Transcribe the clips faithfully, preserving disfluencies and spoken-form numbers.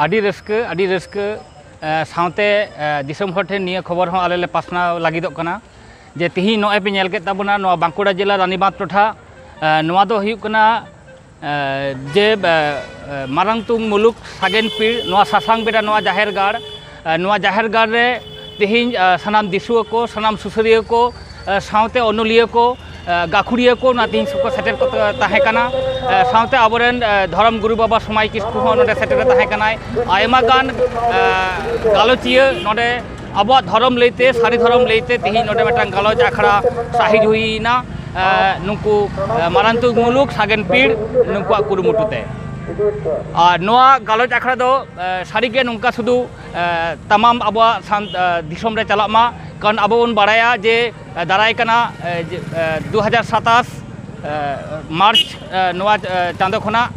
ᱟᱹᱰᱤ ᱨᱟᱹᱥᱠᱟᱹ, ᱟᱹᱰᱤ ᱨᱟᱹᱥᱠᱟᱹ᱾ ᱮ, ᱥᱟᱶᱛᱮ, ᱮ, ᱫᱤᱥᱚᱢ ᱦᱚᱲ ᱴᱷᱮᱱ ᱱᱤᱭᱟᱹ ᱠᱷᱚᱵᱚᱨ ᱦᱚᱸ ᱟᱞᱮ ᱞᱮ ᱯᱟᱥᱱᱟᱣ ᱞᱟᱹᱜᱤᱫᱚᱜ ᱠᱟᱱᱟ ᱡᱮ ᱛᱤᱦᱤᱧ ᱱᱚᱜᱼᱚᱭ ᱯᱮ ᱧᱮᱞ ᱠᱮᱫ ᱛᱟᱵᱚᱱᱟ, ᱱᱚᱣᱟ ᱵᱟᱸᱠᱩᱲᱟ ᱡᱮᱞᱟ ᱨᱟᱱᱤᱵᱟᱸᱫᱷ ᱴᱚᱴᱷᱟ, ᱮ, ᱱᱚᱣᱟ ᱫᱚ ᱦᱩᱭᱩᱜ ᱠᱟᱱᱟ, ᱮ, ᱡᱮ, ᱮ, ᱮ, ᱢᱟᱨᱟᱝ ᱛᱩᱝ ᱢᱩᱞᱩᱠ ᱥᱟᱜᱮᱱ ᱯᱤᱲ, ᱱᱚᱣᱟ ᱥᱟᱥᱟᱝ ᱵᱮᱰᱟ, ᱱᱚᱣᱟ ᱡᱟᱦᱮᱨ ᱜᱟᱲ, ᱮ, ᱱᱚᱣᱟ ᱡᱟᱦᱮᱨ ᱜᱟᱲ ᱨᱮ ᱛᱤᱦᱤᱧ, ᱮ, ᱥᱟᱱᱟᱢ ᱫᱤᱥᱩᱣᱟᱹ ᱠᱚ, ᱥᱟᱱᱟᱢ ᱥᱩᱥᱟᱹᱨᱤᱭᱟᱹ ᱠᱚ, ᱮ, ᱥᱟᱶᱛᱮ ᱚᱱᱚᱞᱤᱭᱟᱹ ᱠᱚ, ᱮ, ᱜᱟᱹᱠᱷᱩᱲᱤᱭᱟᱹ ᱠᱚ ᱱᱚᱣᱟ ᱛᱤᱦᱤᱧ ᱥᱚᱢᱚᱭ ᱥᱮᱴᱮᱨ ᱠᱚ ᱛᱟᱦᱮᱸ ᱠᱟᱱᱟ᱾ ᱮ, ᱥᱟᱶᱛᱮ ᱟᱵᱚᱨᱮᱱ, ᱮ, ᱫᱷᱚᱨᱚᱢ ᱜᱩᱨᱩ ᱵᱟᱵᱟ ᱥᱚᱢᱟᱭ ᱠᱤᱥᱠᱩ ᱦᱚᱸ ᱱᱚᱰᱮ ᱥᱮᱴᱮᱨ ᱮ ᱛᱟᱦᱮᱸ ᱠᱟᱱᱟᱭ᱾ ᱟᱭᱢᱟ ᱜᱟᱱ, ᱮ, ᱜᱟᱞᱚᱪᱤᱭᱟᱹ ᱱᱚᱰᱮ ᱟᱵᱚᱣᱟᱜ ᱫᱷᱚᱨᱚᱢ ᱞᱟᱹᱭᱛᱮ, ᱥᱟᱹᱨᱤ ᱫᱷᱚᱨᱚᱢ ᱞᱟᱹᱭᱛᱮ ᱛᱤᱦᱤᱧ ᱱᱚᱰᱮ ᱢᱤᱫᱴᱟᱝ ᱜᱟᱞᱚᱪ ᱟᱠᱷᱲᱟ ᱥᱟᱹᱦᱤᱡ ᱦᱩᱭᱮᱱᱟ᱾ ᱮ, ᱱᱩᱠᱩ, ᱮ, ᱢᱟᱨᱟᱝ ᱛᱩᱝ ᱢᱩᱞᱩᱠ ᱥᱟᱜᱮᱱ ᱯᱤᱲ ᱱᱩᱠᱩᱣᱟᱜ ᱠᱩᱨᱩᱢᱩᱴᱩ ᱛᱮ᱾ ᱟᱨ ᱱᱚᱣᱟ ᱜᱟᱞᱚᱪ ᱟᱠᱷᱲᱟ ᱫᱚ, ᱮ, ᱥᱟᱹᱨᱤᱜᱮ ᱱᱚᱝᱠᱟ ᱥᱩᱫᱷᱩ, ᱮ, ᱛᱟᱢᱟᱢ ᱟᱵᱚᱣᱟᱜ ᱥᱟᱱ-, ᱮ, ᱫᱤᱥᱚᱢ ᱨᱮ ᱪᱟᱞᱟᱜ ᱢᱟ, ᱠᱟᱨᱚᱱ ᱟᱵᱚ ᱵᱚᱱ ᱵᱟᱲᱟᱭᱟ ᱡᱮ, ᱮ, ᱫᱟᱨᱟᱭ ᱠᱟᱱᱟ, ᱮ, ᱡᱮ, ᱮ, ᱫᱩ ᱦᱟᱡᱟᱨ ᱥᱟᱛᱟᱥ, ᱮ, ᱢᱟᱨᱪ, ᱮ, ᱱᱚᱣᱟ, ᱮ, ᱪᱟᱸᱫᱚ ᱠᱷᱚᱱᱟᱜ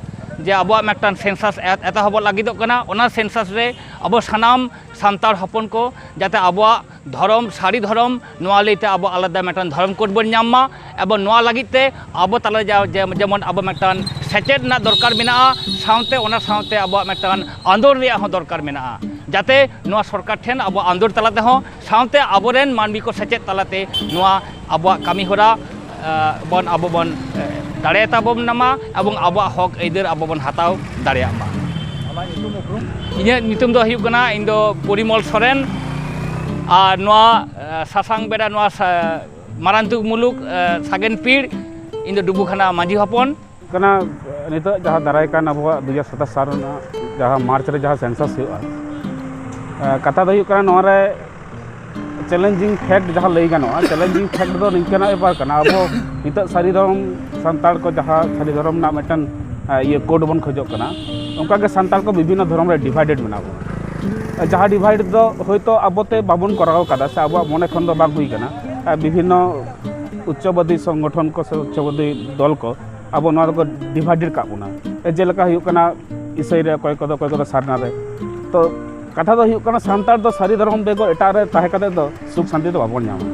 ᱡᱮ ᱟᱵᱚᱣᱟᱜ ᱢᱤᱫᱴᱟᱝ census ᱮᱛ-, ᱮᱛᱚᱦᱚᱵᱚᱜ ᱞᱟᱹᱜᱤᱫᱚᱜ ᱠᱟᱱᱟ᱾ ᱚᱱᱟ census ᱨᱮ ᱟᱵᱚ ᱥᱟᱱᱟᱢ ᱥᱟᱱᱛᱟᱲ ᱦᱚᱯᱚᱱ ᱠᱚ ᱡᱟᱛᱮ ᱟᱵᱚᱣᱟᱜ ᱫᱷᱚᱨᱚᱢ, ᱥᱟᱹᱨᱤ ᱫᱷᱚᱨᱚᱢ, ᱱᱚᱣᱟ ᱞᱟᱹᱭᱛᱮ ᱟᱵᱚ ᱟᱞᱟᱫᱟ ᱢᱤᱫᱴᱟᱝ ᱫᱷᱚᱨᱚᱢ code ᱵᱚᱱ ᱧᱟᱢ ᱢᱟ, ᱮᱵᱚᱝ ᱱᱚᱣᱟ ᱞᱟᱹᱜᱤᱫ ᱛᱮ ᱟᱵᱚ ᱛᱟᱞᱟ ᱡᱟ-, ᱡᱮ-, ᱡᱮᱢᱚᱱ ᱟᱵᱚ ᱢᱤᱫᱴᱟᱝ ᱥᱮᱪᱮᱫ ᱨᱮᱱᱟᱜ ᱫᱚᱨᱠᱟᱨ ᱢᱮᱱᱟᱜᱼᱟ, ᱥᱟᱶᱛᱮ ᱚᱱᱟ ᱥᱟᱶᱛᱮ ᱟᱵᱚᱣᱟᱜ ᱢᱤᱫᱴᱟᱝ ᱟᱸᱫᱳᱲ ᱨᱮᱭᱟᱜ ᱦᱚᱸ ᱫᱚᱨᱠᱟᱨ ᱢᱮᱱᱟᱜᱼᱟ, ᱡᱟᱛᱮ ᱱᱚᱣᱟ ᱥᱚᱨᱠᱟᱨ ᱴᱷᱮᱱ ᱟᱵᱚ ᱟᱸᱫᱳᱲ ᱛᱟᱞᱟ ᱛᱮᱦᱚᱸ, ᱥᱟᱶᱛᱮ ᱟᱵᱚᱨᱮᱱ ᱢᱟᱹᱱᱢᱤ ᱠᱚ ᱥᱮᱪᱮᱫ ᱛᱟᱞᱟᱛᱮ ᱱᱚᱣᱟ ᱟᱵᱚᱣᱟᱜ ᱠᱟᱹᱢᱤ ᱦᱚᱨᱟ, ᱮ, ᱵᱚᱱ ᱟᱵᱚ ᱵᱚᱱ, ᱮ, ᱫᱟᱲᱮᱭᱟᱛᱟ ᱵᱚᱱ ᱢᱟ ᱮᱵᱚᱝ ᱟᱵᱚᱣᱟᱜ ᱦᱚᱠ ᱟᱹᱭᱫᱟᱹᱨ ᱟᱵᱚ ᱵᱚᱱ ᱦᱟᱛᱟᱣ ᱫᱟᱲᱮᱭᱟᱜ ᱢᱟ᱾ ᱟᱢᱟᱜ ᱧᱩᱛᱩᱢ ᱩᱯᱨᱩᱢ? ᱤᱧᱟᱹᱜ ᱧᱩᱛᱩᱢ ᱫᱚ ᱦᱩᱭᱩᱜ ᱠᱟᱱᱟ, ᱤᱧ ᱫᱚ ᱯᱚᱨᱤᱢᱚᱞ ᱥᱚᱨᱮᱱ, ᱟᱨ ᱱᱚᱣᱟ, ᱮ, ᱥᱟᱥᱟᱝ ᱵᱮᱰᱟ, ᱱᱚᱣᱟ ᱥᱟ-, ᱢᱟᱨᱟᱝ ᱛᱩᱝ ᱢᱩᱞᱩᱠ, ᱮ, ᱥᱟᱜᱮᱱ ᱯᱤᱲ, ᱤᱧ ᱫᱚ ᱰᱩᱵᱩᱠᱷᱟᱱᱟ ᱢᱟᱹᱡᱷᱤ ᱦᱚᱯᱚᱱ᱾ ᱠᱟᱱᱟ᱾ ᱱᱤᱛᱚᱜ ᱡᱟᱦᱟᱸ ᱫᱟᱨᱟᱭ ᱠᱟᱱ ᱟᱵᱚᱣᱟᱜ ᱫᱩ ᱦᱟᱡᱟᱨ ᱥᱟᱛᱟᱥ ᱥᱟᱞ ᱨᱮᱱᱟᱜ ᱡᱟᱦᱟᱸ ᱢᱟᱨᱪ ᱨᱮ ᱡᱟᱦᱟᱸ census ᱦᱩᱭᱩᱜᱼᱟ, ᱮ, ᱠᱟᱛᱷᱟ ᱫᱚ ᱦᱩᱭᱩᱜ ᱠᱟᱱᱟ, ᱱᱚᱣᱟ ᱨᱮ challenging fact ᱡᱟᱦᱟᱸ ᱞᱟᱹᱭ ᱜᱟᱱᱚᱜᱼᱟ, challenging fact ᱫᱚ ᱱᱤᱝᱠᱟᱹᱱᱟᱜ ᱵᱮᱯᱟᱨ ᱠᱟᱱᱟ, ᱟᱵᱚ ᱱᱤᱛᱚᱜ ᱥᱟᱹᱨᱤ ᱫᱷᱚᱨᱚᱢ ᱥᱟᱱᱛᱟᱲ ᱠᱚ ᱡᱟᱦᱟᱸ ᱥᱟᱹᱨᱤ ᱫᱷᱚᱨᱚᱢ ᱨᱮᱱᱟᱜ ᱢᱤᱫᱴᱮᱱ, ᱮ, ᱤᱭᱟᱹ code ᱵᱚᱱ ᱠᱷᱚᱡᱚᱜ ᱠᱟᱱᱟ, ᱚᱱᱠᱟᱜᱮ ᱥᱟᱱᱛᱟᱲ ᱠᱚ ᱵᱤᱵᱷᱤᱱᱱᱚ ᱫᱷᱚᱨᱚᱢ ᱨᱮ divided ᱢᱮᱱᱟᱜ ᱵᱚᱱᱟ᱾ ᱡᱟᱦᱟᱸ divide ᱫᱚ ᱦᱳᱭᱛᱳ ᱟᱵᱚᱛᱮ ᱵᱟᱵᱚᱱ ᱠᱚᱨᱟᱣ ᱠᱟᱫᱟ ᱥᱮ ᱟᱵᱚᱣᱟᱜ ᱢᱚᱱᱮ ᱠᱷᱚᱱ ᱫᱚ ᱵᱟᱝ ᱦᱩᱭ ᱠᱟᱱᱟ, ᱮ, ᱵᱤᱵᱷᱤᱱᱱᱚ ᱩᱪᱪᱚᱵᱟᱫᱤ ᱥᱚᱝᱜᱚᱴᱷᱚᱱ ᱠᱚ ᱥᱮ ᱩᱪᱪᱚᱵᱟᱫᱤ ᱫᱚᱞ ᱠᱚ ᱟᱵᱚ ᱱᱚᱣᱟ ᱫᱚᱠᱚ divided ᱠᱟᱜ ᱵᱚᱱᱟ᱾ ᱡᱮᱞᱮᱠᱟ ᱦᱩᱭᱩᱜ ᱠᱟᱱᱟ ᱤᱥᱟᱹᱭ ᱨᱮ, ᱚᱠᱚᱭ ᱠᱚᱫᱚ, ᱚᱠᱚᱭ ᱠᱚᱫᱚ ᱥᱟᱨᱱᱟ ᱨᱮ᱾ ᱛᱚ ᱠᱟᱛᱷᱟ ᱫᱚ ᱦᱩᱭᱩᱜ ᱠᱟᱱᱟ, ᱥᱟᱱᱛᱟᱲ ᱫᱚ ᱥᱟᱹᱨᱤ ᱫᱷᱚᱨᱚᱢ ᱵᱮᱜᱚᱨ ᱮᱴᱟᱜ ᱨᱮ ᱛᱟᱦᱮᱸ ᱠᱟᱛᱮ ᱫᱚ ᱥᱩᱠ ᱥᱟᱱᱛᱤ ᱫᱚ ᱵᱟᱵᱚᱱ ᱧᱟᱢᱟ᱾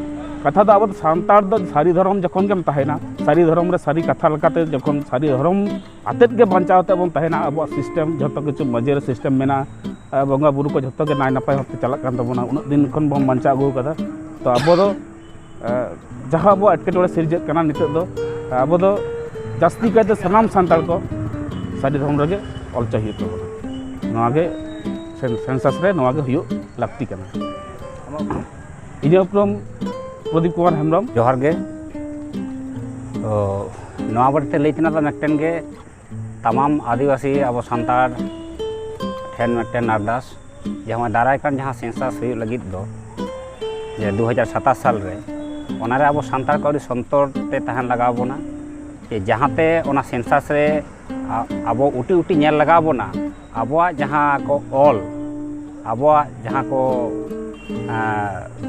ᱠᱟᱛᱷᱟ ᱫᱚ ᱟᱵᱚ ᱫᱚ ᱥᱟᱱᱛᱟᱲ ᱫᱚ ᱥᱟᱹᱨᱤ ᱫᱷᱚᱨᱚᱢ ᱡᱚᱠᱷᱚᱱ ᱜᱮᱢ ᱛᱟᱦᱮᱱᱟ, ᱥᱟᱹᱨᱤ ᱫᱷᱚᱨᱚᱢ ᱨᱮ ᱥᱟᱹᱨᱤ ᱠᱟᱛᱷᱟ ᱞᱮᱠᱟᱛᱮ ᱡᱚᱠᱷᱚᱱ ᱥᱟᱹᱨᱤ ᱫᱷᱚᱨᱚᱢ ᱟᱛᱮᱫ ᱜᱮ ᱵᱟᱧᱪᱟᱣ ᱠᱟᱛᱮ ᱵᱚᱱ ᱛᱟᱦᱮᱱᱟ, ᱟᱵᱚᱣᱟᱜ ᱥᱤᱥᱴᱮᱢ ᱡᱷᱚᱛᱚ ᱠᱤᱪᱷᱩ ᱢᱟᱹᱡᱷᱤ ᱨᱮ ᱥᱤᱥᱴᱮᱢ ᱢᱮᱱᱟᱜᱼᱟ, ᱟᱨ ᱵᱚᱸᱜᱟ ᱵᱩᱨᱩ ᱠᱚ ᱡᱷᱚᱛᱚ ᱜᱮ ᱱᱟᱭ ᱱᱟᱯᱟᱭ ᱵᱷᱟᱵᱛᱮ ᱪᱟᱞᱟᱜ ᱠᱟᱱ ᱛᱟᱵᱚᱱᱟ, ᱩᱱᱟᱹᱜ ᱫᱤᱱ ᱠᱷᱚᱱ ᱵᱚᱱ ᱵᱟᱧᱪᱟᱣ ᱟᱹᱜᱩ ᱟᱠᱟᱫᱟ᱾ ᱛᱚ ᱟᱵᱚ ᱫᱚ ᱟᱨ ᱡᱟᱦᱟᱸ ᱟᱵᱚᱣᱟᱜ ᱮᱴᱠᱮᱴᱚᱬᱮ ᱥᱤᱨᱡᱟᱹᱜ ᱠᱟᱱᱟ ᱱᱤᱛᱚᱜ ᱫᱚ, ᱟᱵᱚ ᱫᱚ ᱡᱟᱹᱥᱛᱤ ᱠᱟᱭᱛᱮ ᱥᱟᱱᱟᱢ ᱥᱟᱱᱛᱟᱲ ᱠᱚ ᱥᱟᱹᱨᱤ ᱫᱷᱚᱨᱚᱢ ᱨᱮᱜᱮ ᱚᱞ ᱦᱚᱪᱚᱭ ᱦᱩᱭᱩᱜ ᱛᱟᱵᱚᱱᱟ᱾ ᱱᱚᱣᱟ ᱜᱮ ᱥᱮᱱ-, ᱥᱮᱱᱥᱟᱥ ᱨᱮ ᱱᱚᱣᱟ ᱜᱮ ᱦᱩᱭᱩᱜ ᱞᱟᱹᱠᱛᱤ ᱠᱟᱱᱟ᱾ ᱤᱧᱟᱹᱜ ᱩᱯᱨᱩᱢ ᱯᱨᱚᱫᱤᱯ ᱠᱩᱢᱟᱨ ᱦᱮᱢᱵᱨᱚᱢ᱾ ᱡᱚᱦᱟᱨ ᱜᱮ᱾ ᱛᱚ, ᱱᱚᱣᱟ ᱵᱟᱨᱮᱛᱮ ᱞᱟᱹᱭ ᱛᱮᱱᱟᱜ ᱫᱚ ᱢᱤᱫᱴᱮᱱ ᱜᱮ, ᱛᱟᱢᱟᱢ ᱟᱹᱫᱤᱵᱟᱹᱥᱤ ᱟᱵᱚ ᱥᱟᱱᱛᱟᱲ ᱴᱷᱮᱱ ᱢᱤᱫᱴᱮᱱ ᱟᱨᱫᱟᱥ, ᱡᱮ ᱱᱚᱜᱼᱚᱭ ᱫᱟᱨᱟᱭ ᱠᱟᱱ ᱡᱟᱦᱟᱸ ᱥᱮᱱᱥᱟᱥ ᱦᱩᱭᱩᱜ ᱞᱟᱹᱜᱤᱫ ᱫᱚ, ᱡᱮ ᱫᱩ ᱦᱟᱡᱟᱨ ᱥᱟᱛᱟᱥ ᱥᱟᱞ ᱨᱮ, ᱚᱱᱟᱨᱮ ᱟᱵᱚ ᱥᱟᱱᱛᱟᱲ ᱠᱚ ᱟᱹᱰᱤ ᱥᱚᱱᱛᱚᱨ ᱛᱮ ᱛᱟᱦᱮᱱ ᱞᱟᱜᱟᱣ ᱵᱚᱱᱟ, ᱡᱮ ᱡᱟᱦᱟᱸᱛᱮ ᱚᱱᱟ ᱥᱮᱱᱥᱟᱥ ᱨᱮ ᱟ-, ᱟᱵᱚ ᱩᱴᱤ ᱩᱴᱤ ᱧᱮᱞ ᱞᱟᱜᱟᱣ ᱵᱚᱱᱟ, ᱟᱵᱚᱣᱟᱜ ᱡᱟᱦᱟᱸ ᱠᱚ ᱚᱞ, ᱟᱵᱚᱣᱟᱜ ᱡᱟᱦᱟᱸ ᱠᱚ, ᱟ,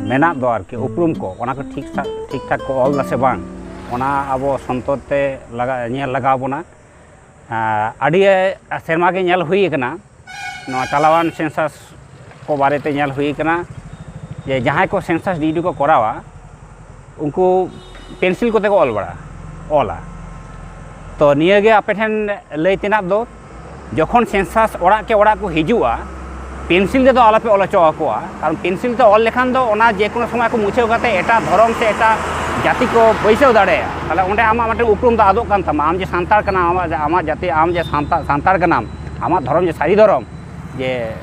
ᱢᱮᱱᱟᱜ ᱫᱚ ᱟᱨᱠᱤ ᱩᱯᱨᱩᱢ ᱠᱚ, ᱚᱱᱟ ᱠᱚ ᱴᱷᱤᱠ ᱴᱷᱟᱠ, ᱴᱷᱤᱠ ᱴᱷᱟᱠ ᱠᱚ ᱚᱞ ᱫᱟ ᱥᱮ ᱵᱟᱝ, ᱚᱱᱟ ᱟᱵᱚ ᱥᱚᱱᱛᱚᱨ ᱛᱮ ᱞᱟᱜᱟ-, ᱧᱮᱞ ᱞᱟᱜᱟᱣ ᱵᱚᱱᱟ᱾ ᱟ, ᱟᱹᱰᱤ ᱥᱮᱨᱢᱟ ᱜᱮ ᱧᱮᱞ ᱦᱩᱭ ᱟᱠᱟᱱᱟ, ᱱᱚᱣᱟ ᱪᱟᱞᱟᱣᱟᱱ ᱥᱮᱱᱥᱟᱥ ᱠᱚ ᱵᱟᱨᱮᱛᱮ ᱧᱮᱞ ᱦᱩᱭ ᱟᱠᱟᱱᱟ ᱡᱮ ᱡᱟᱦᱟᱸᱭ ᱠᱚ ᱥᱮᱱᱥᱟᱥ ᱰᱤᱭᱩᱴᱤ ᱠᱚ ᱠᱚᱨᱟᱣᱟ, ᱩᱱᱠᱩ ᱯᱮᱱᱥᱤᱞ ᱠᱚᱛᱮ ᱠᱚ ᱚᱞ ᱵᱟᱲᱟ, ᱚᱞᱟ᱾ ᱛᱚ ᱱᱤᱭᱟᱹᱜᱮ ᱟᱯᱮ ᱴᱷᱮᱱ ᱞᱟᱹᱭ ᱛᱮᱱᱟᱜ ᱫᱚ, ᱡᱚᱠᱷᱚᱱ ᱥᱮᱱᱥᱟᱥ ᱚᱲᱟᱜ ᱠᱮ ᱚᱲᱟᱜ ᱠᱚ ᱦᱤᱡᱩᱜᱼᱟ, ᱯᱮᱱᱥᱤᱞ ᱛᱮᱫᱚ ᱟᱞᱚᱯᱮ ᱚᱞ ᱦᱚᱪᱚ ᱟᱠᱚᱣᱟ, ᱠᱟᱨᱚᱱ ᱯᱮᱱᱥᱤᱞ ᱛᱮ ᱚᱞ ᱞᱮᱠᱷᱟᱱ ᱫᱚ ᱚᱱᱟ ᱡᱮ ᱠᱳᱱᱳ ᱥᱚᱢᱚᱭ ᱠᱚ ᱢᱩᱪᱷᱟᱹᱣ ᱠᱟᱛᱮ ᱮᱴᱟᱜ ᱫᱷᱚᱨᱚᱢ ᱥᱮ ᱮᱴᱟᱜ ᱡᱟᱹᱛᱤ ᱠᱚ ᱵᱟᱹᱭᱥᱟᱹᱣ ᱫᱟᱲᱮᱭᱟᱜᱼᱟ, ᱛᱟᱦᱚᱞᱮ ᱚᱸᱰᱮ ᱟᱢᱟᱜ ᱢᱤᱫᱴᱮᱱ ᱩᱯᱨᱩᱢ ᱫᱚ ᱟᱫᱚᱜ ᱠᱟᱱ ᱛᱟᱢᱟ᱾ ᱟᱢ ᱡᱮ ᱥᱟᱱᱛᱟᱲ ᱠᱟᱱᱟᱢ, ᱟᱢᱟᱜ, ᱟᱢᱟᱜ ᱡᱟᱹᱛᱤ, ᱟᱢ ᱡᱮ ᱥᱟᱱᱛᱟ-, ᱥᱟᱱᱛᱟᱲ ᱠᱟᱱᱟᱢ, ᱟᱢᱟᱜ ᱫᱷᱚᱨᱚᱢ ᱡᱮ ᱥᱟᱹᱨᱤ ᱫᱷᱚᱨᱚᱢ, ᱡᱮ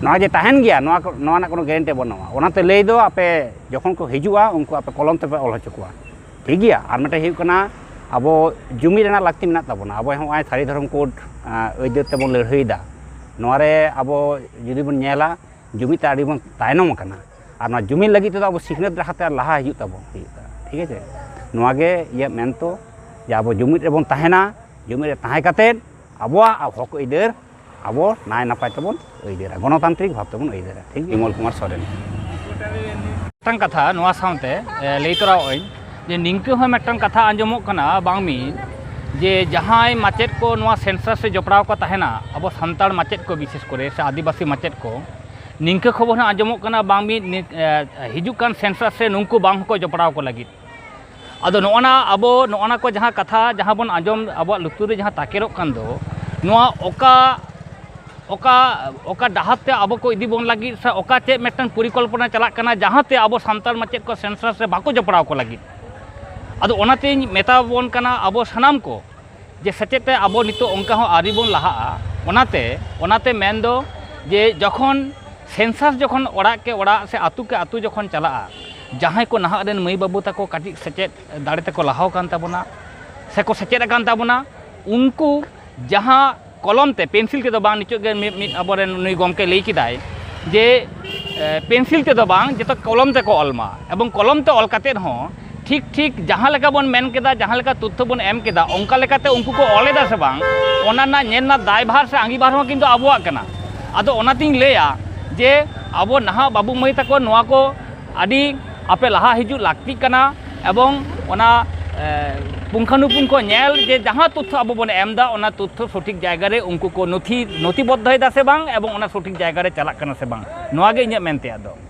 ᱱᱚᱣᱟ ᱡᱮ ᱛᱟᱦᱮᱱ ᱜᱮᱭᱟ, ᱱᱚᱣᱟ ᱠᱚ, ᱱᱚᱣᱟ ᱨᱮᱱᱟᱜ ᱠᱳᱱᱳ ᱜᱮᱨᱮᱱᱴᱤ ᱵᱟᱹᱱᱩᱜᱼᱟ᱾ ᱚᱱᱟᱛᱮ ᱞᱟᱹᱭ ᱫᱚ, ᱟᱯᱮ ᱡᱚᱠᱷᱚᱱ ᱠᱚ ᱦᱤᱡᱩᱜᱼᱟ, ᱩᱱᱠᱩ ᱟᱯᱮ ᱠᱚᱞᱚᱢ ᱛᱮᱯᱮ ᱚᱞ ᱦᱚᱪᱚ ᱠᱚᱣᱟ, ᱴᱷᱤᱠ ᱜᱮᱭᱟ? ᱟᱨ ᱢᱤᱫᱴᱮᱱ ᱦᱩᱭᱩᱜ ᱠᱟᱱᱟ, ᱟᱵᱚ ᱡᱩᱢᱤᱫ ᱨᱮᱱᱟᱜ ᱞᱟᱹᱠᱛᱤ ᱢᱮᱱᱟᱜ ᱛᱟᱵᱚᱱᱟ᱾ ᱟᱵᱚ ᱱᱚᱜᱼᱚᱭ ᱥᱟᱹᱨᱤ ᱫᱷᱚᱨᱚᱢ ᱠᱳᱰ, ᱟᱸ, ᱟᱹᱭᱫᱟᱹᱨ ᱛᱮᱵᱚᱱ ᱞᱟᱹᱲᱦᱟᱹᱭᱮᱫᱟ, ᱱᱚᱣᱟ ᱨᱮ ᱟᱵᱚ ᱡᱩᱫᱤ ᱵᱚᱱ ᱧᱮᱞᱟ, ᱡᱩᱢᱤᱫ ᱛᱮ ᱟᱹᱰᱤ ᱵᱚᱱ ᱛᱟᱭᱱᱚᱢ ᱟᱠᱟᱱᱟ᱾ ᱟᱨ ᱱᱚᱣᱟ ᱡᱩᱢᱤᱫ ᱞᱟᱹᱜᱤᱫ ᱛᱮᱫᱚ ᱟᱵᱚ ᱥᱤᱠᱷᱱᱟᱹᱛ ᱰᱟᱦᱟᱨ ᱛᱮ ᱞᱟᱦᱟ ᱦᱤᱡᱩᱜ ᱛᱟᱵᱚᱱ ᱦᱩᱭᱩᱜᱼᱟ, ᱴᱷᱤᱠ ᱟᱪᱷᱮ? ᱱᱚᱣᱟ ᱜᱮ ᱤᱧᱟᱹᱜ ᱢᱮᱱ ᱫᱚ, ᱡᱮ ᱟᱵᱚ ᱡᱩᱢᱤᱫ ᱨᱮᱵᱚᱱ ᱛᱟᱦᱮᱱᱟ, ᱡᱩᱢᱤᱫ ᱨᱮ ᱛᱟᱦᱮᱸ ᱠᱟᱛᱮᱫ ᱟᱵᱚᱣᱟᱜ ᱦᱚᱠ ᱟᱹᱭᱫᱟᱹᱨ ᱟᱵᱚ ᱱᱟᱭ ᱱᱟᱯᱟᱭ ᱛᱮᱵᱚᱱ ᱟᱹᱭᱫᱟᱹᱨᱟ, ᱜᱚᱱᱚᱛᱟᱱᱛᱨᱤᱠ ᱵᱷᱟᱵᱽ ᱛᱮᱵᱚᱱ ᱟᱹᱭᱫᱟᱹᱨᱟ, ᱴᱷᱤᱠ? ᱵᱤᱢᱚᱞ ᱠᱩᱢᱟᱨ ᱥᱚᱨᱮᱱ᱾ ᱢᱤᱫᱴᱟᱝ ᱠᱟᱛᱷᱟ ᱱᱚᱣᱟ ᱥᱟᱶᱛᱮ, ᱮ, ᱞᱟᱹᱭ ᱛᱚᱨᱟᱣᱟᱜ ᱟᱹᱧ ᱡᱮ ᱱᱤᱝᱠᱟᱹ ᱦᱚᱸ ᱢᱤᱫᱴᱟᱝ ᱠᱟᱛᱷᱟ ᱟᱸᱡᱚᱢᱚᱜ ᱠᱟᱱᱟ ᱵᱟᱝ ᱢᱤᱫ, ᱡᱮ ᱡᱟᱦᱟᱸᱭ ᱢᱟᱪᱮᱫ ᱠᱚ ᱱᱚᱣᱟ ᱥᱮᱱᱥᱟᱥ ᱨᱮ ᱡᱚᱯᱲᱟᱣ ᱠᱚ ᱛᱟᱦᱮᱱᱟ, ᱟᱵᱚ ᱥᱟᱱᱛᱟᱲ ᱢᱟᱪᱮᱫ ᱠᱚ ᱵᱤᱥᱮᱥ ᱠᱚᱨᱮ ᱥᱮ ᱟᱹᱫᱤᱵᱟᱹᱥᱤ ᱢᱟᱪᱮᱫ ᱠᱚ, ᱱᱤᱝᱠᱟᱹ ᱠᱷᱚᱵᱚᱨ ᱦᱚᱸ ᱟᱸᱡᱚᱢᱚᱜ ᱠᱟᱱᱟ, ᱵᱟᱝ ᱢᱤᱫ ᱱᱤ-, ᱮ, ᱦᱤᱡᱩᱜ ᱠᱟᱱ census ᱨᱮ ᱱᱩᱝᱠᱩ ᱵᱟᱝ ᱦᱚᱸᱠᱚ ᱡᱚᱯᱲᱟᱣ ᱠᱚ ᱞᱟᱹᱜᱤᱫ᱾ ᱟᱫᱚ ᱱᱚᱜᱼᱚ ᱱᱟ ᱟᱵᱚ, ᱱᱚᱜᱼᱚ ᱱᱟ ᱠᱚ ᱡᱟᱦᱟᱸ ᱠᱟᱛᱷᱟ, ᱡᱟᱦᱟᱸ ᱵᱚᱱ ᱟᱸᱡᱚᱢ, ᱟᱵᱚᱣᱟᱜ ᱞᱩᱛᱩᱨ ᱨᱮ ᱡᱟᱦᱟᱸ ᱛᱟᱠᱮᱨᱚᱜ ᱠᱟᱱ ᱫᱚ, ᱱᱚᱣᱟ ᱚᱠᱟ, ᱚᱠᱟ, ᱚᱠᱟ ᱰᱟᱦᱟᱨ ᱛᱮ ᱟᱵᱚ ᱠᱚ ᱤᱫᱤ ᱵᱚᱱ ᱞᱟᱹᱜᱤᱫ, ᱥᱮ ᱚᱠᱟ ᱪᱮᱫ ᱢᱤᱫᱴᱟᱝ ᱯᱚᱨᱤᱠᱚᱞᱯᱚᱱᱟ ᱪᱟᱞᱟᱜ ᱠᱟᱱᱟ, ᱡᱟᱦᱟᱸ ᱛᱮ ᱟᱵᱚ ᱥᱟᱱᱛᱟᱲ ᱢᱟᱪᱮᱫ ᱠᱚ census ᱨᱮ ᱵᱟᱠᱚ ᱡᱚᱯᱲᱟᱣ ᱠᱚ ᱞᱟᱹᱜᱤᱫ᱾ ᱟᱫᱚ ᱚᱱᱟᱛᱤᱧ ᱢᱮᱛᱟ ᱵᱚᱱ ᱠᱟᱱᱟ ᱟᱵᱚ ᱥᱟᱱᱟᱢ ᱠᱚ, ᱡᱮ ᱥᱮᱪᱮᱫ ᱛᱮ ᱟᱵᱚ ᱱᱤᱛᱚᱜ ᱚᱱᱠᱟ ᱦᱚᱸ ᱟᱹᱣᱨᱤ ᱵᱚᱱ ᱞᱟᱦᱟᱜᱼᱟ᱾ ᱚᱱᱟᱛᱮ, ᱚᱱᱟᱛᱮ ᱢᱮᱱ ᱫᱚ ᱡᱮ ᱡᱚᱠᱷᱚᱱ census ᱡᱚᱠᱷᱚᱱ ᱚᱲᱟᱜ ᱠᱮ ᱚᱲᱟᱜ ᱥᱮ ᱟᱹᱛᱩ ᱠᱮ ᱟᱹᱛᱩ ᱡᱚᱠᱷᱚᱱ ᱪᱟᱞᱟᱜᱼᱟ, ᱡᱟᱦᱟᱸᱭ ᱠᱚ ᱱᱟᱦᱟᱜ ᱨᱮᱱ ᱢᱟᱹᱭ ᱵᱟᱹᱵᱩ ᱛᱟᱠᱚ ᱠᱟᱹᱴᱤᱡ ᱥᱮᱪᱮᱫ ᱫᱟᱲᱮ ᱛᱮᱠᱚ ᱞᱟᱦᱟᱣ ᱟᱠᱟᱱ ᱛᱟᱵᱚᱱᱟ ᱥᱮᱠᱚ ᱥᱮᱪᱮᱫ ᱟᱠᱟᱱ ᱛᱟᱵᱚᱱᱟ, ᱩᱱᱠᱩ ᱡᱟᱦᱟᱸ ᱠᱚᱞᱚᱢ ᱛᱮ, ᱯᱮᱱᱥᱤᱞ ᱛᱮᱫᱚ ᱵᱟᱝ, ᱱᱤᱛᱚᱜ ᱜᱮ ᱢᱤᱫ, ᱢᱤᱫ ᱟᱵᱚᱨᱮᱱ ᱱᱩᱭ ᱜᱚᱢᱠᱮ ᱞᱟᱹᱭ ᱠᱮᱫᱟᱭ ᱡᱮ, ᱮ, ᱯᱮᱱᱥᱤᱞ ᱛᱮᱫᱚ ᱵᱟᱝ, ᱡᱚᱛᱚ ᱠᱚᱞᱚᱢ ᱛᱮᱠᱚ ᱚᱞ ᱢᱟ, ᱮᱵᱚᱝ ᱠᱚᱞᱚᱢ ᱛᱮ ᱚᱞ ᱠᱟᱛᱮᱫ ᱦᱚᱸ ᱴᱷᱤᱠ ᱴᱷᱤᱠ ᱡᱟᱦᱟᱸ ᱞᱮᱠᱟ ᱵᱚᱱ ᱢᱮᱱ ᱠᱮᱫᱟ, ᱡᱟᱦᱟᱸ ᱞᱮᱠᱟ ᱛᱚᱛᱛᱷᱚ ᱵᱚᱱ ᱮᱢ ᱠᱮᱫᱟ, ᱚᱱᱠᱟ ᱞᱮᱠᱟᱛᱮ ᱩᱱᱠᱩ ᱠᱚ ᱚᱞ ᱮᱫᱟ ᱥᱮ ᱵᱟᱝ, ᱚᱱᱟ ᱨᱮᱱᱟᱜ ᱧᱮᱞ ᱨᱮᱱᱟᱜ ᱫᱟᱭᱵᱷᱟᱨ ᱥᱮ ᱟᱸᱜᱤᱵᱷᱟᱨ ᱦᱚᱸ ᱠᱤᱱᱛᱩ ᱟᱵᱚᱣᱟᱜ ᱠᱟᱱᱟ᱾ ᱟᱫᱚ ᱚᱱᱟᱛᱤᱧ ᱞᱟᱹᱭᱟ ᱡᱮ ᱟᱵᱚ ᱱᱟᱦᱟᱜ ᱵᱟᱹᱵᱩ ᱢᱟᱹᱭ ᱛᱟᱠᱚ ᱱᱚᱣᱟ ᱠᱚ ᱟᱹᱰᱤ ᱟᱯᱮ ᱞᱟᱦᱟ ᱦᱤᱡᱩᱜ ᱞᱟᱹᱠᱛᱤᱜ ᱠᱟᱱᱟ, ᱮᱵᱚᱝ ᱚᱱᱟ, ᱮ, ᱯᱩᱝᱠᱷᱟᱱᱩᱯᱩᱝᱠᱷᱚ ᱧᱮᱞ ᱡᱮ ᱡᱟᱦᱟᱸ ᱛᱚᱛᱛᱷᱚ ᱟᱵᱚ ᱵᱚᱱ ᱮᱢ ᱮᱫᱟ, ᱚᱱᱟ ᱛᱚᱛᱛᱷᱚ ᱥᱚᱴᱷᱤᱠ ᱡᱟᱭᱜᱟ ᱨᱮ ᱩᱱᱠᱩ ᱠᱚ ᱱᱚᱛᱷᱤ, ᱱᱚᱛᱷᱤᱵᱚᱫᱽᱫᱷᱚᱭᱮᱫᱟ ᱥᱮ ᱵᱟᱝ, ᱮᱵᱚᱝ ᱚᱱᱟ ᱥᱚᱴᱷᱤᱠ ᱡᱟᱭᱜᱟ ᱨᱮ ᱪᱟᱞᱟᱜ ᱠᱟᱱᱟ ᱥᱮ ᱵᱟᱝ, ᱱᱚᱣᱟ ᱜᱮ ᱤᱧᱟᱹᱜ ᱢᱮᱱ ᱛᱮᱭᱟᱜ ᱫᱚ᱾